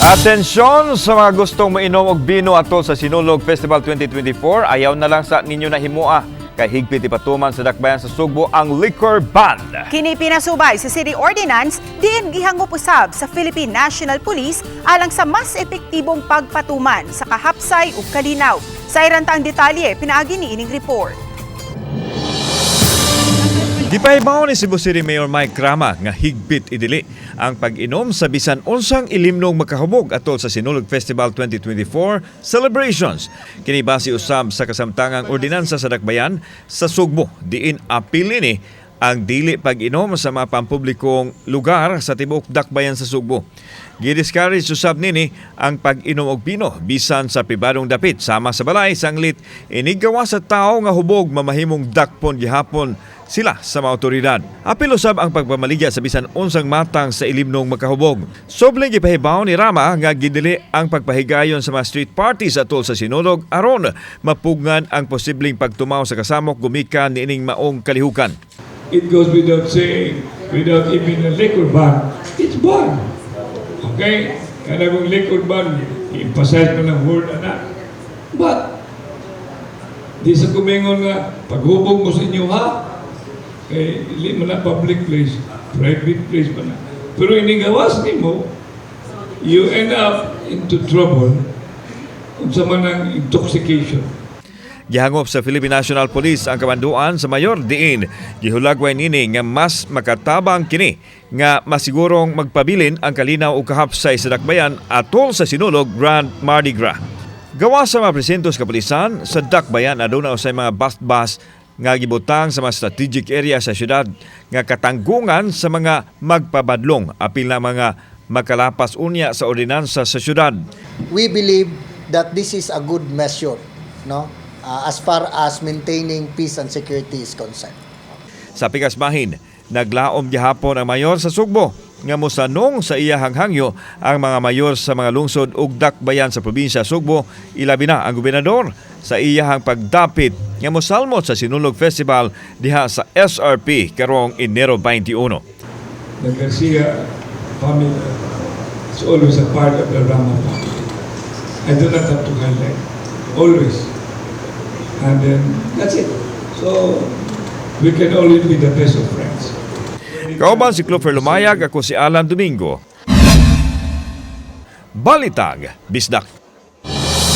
Atensyon sa mga gustong mainom og bino atol sa Sinulog Festival 2024, ayaw na lang sa ninyo na himoa kay higpit ipatuman sa dakbayan sa Sugbo ang liquor ban. Kini pinasubay sa City Ordinance diin gihangop usab sa Philippine National Police alang sa mas epektibong pagpatuman sa kahapsay ug kalinaw. Sayran ta ang detalye pinaagi ni ining report. Gipahibaw ni Cebu City Mayor Mike Rama nga higpit idili ang pag-inom sa bisan unsang ilimnong makahubog atol sa Sinulog Festival 2024 celebrations. Kini base usab sa kasamtangang ordinansa sa dakbayan sa Sugbo diin apil ini ang dili pag-inom sa mga pampublikong lugar sa tibuok dakbayan sa Sugbo. Gidiscourage usab nini ang pag-inom og bino bisan sa pribadong dapit sama sa balay, sanglit iniggawa sa tao nga hubog, mamahimong dakpon gihapon sila sa mga otoridad. Apil usab ang pagpamaligya sa bisan unsang matang sa ilimnong makahubog. Sobling gipahibaw ni Rama nga gidili ang pagpahigayon sa mga street parties atol sa Sinulog aron mapugngan ang posibleng pagtumaw sa kasamok gumikan niining maong kalihukan. It goes without saying, without even a liquor ban, it's ban. Okay? Kaya kung liquor ban, i-emphasize mo ng word ana. But, di sa kumingon nga, paghubog mo sa inyo ha, kay dili man na public place, private place pa na. Pero inigawas nimo, you end up into trouble unsa man ang intoxication. Gihangop sa Philippine National Police ang kamanduan sa mayor diin gihulagway nini nga mas makatabang kini nga masigurong magpabilin ang kalinaw ug kahapsay sa dakbayan atol sa Sinulog Grand Mardi Gras. Gawa sa mga presinto sa kapulisan sa dakbayan, aduna usay mga bus-bus nga gibutang sa mga strategic area sa syudad nga katanggungan sa mga magpabadlong, apil na mga makalapas unya sa ordinansa sa syudad. We believe that this is a good measure, no, as far as maintaining peace and security is concerned. Sa pikas bahin, naglaom gihapon ang mayor sa Sugbo nga mosanong sa iyahang hangyo ang mga mayor sa mga lungsod ug dakbayan sa probinsya Sugbo, ilabi na ang gobernador, sa iyahang pagdapit nga mosalmot sa Sinulog Festival diha sa SRP karong Enero 21. The Garcia family is always a part of the Rama family. I do not have to highlight. Always. And then, that's it. So, we can always be the best of friends. Kauban si Clover Lumayag, ako si Alan Domingo. Balitag, Bisdak.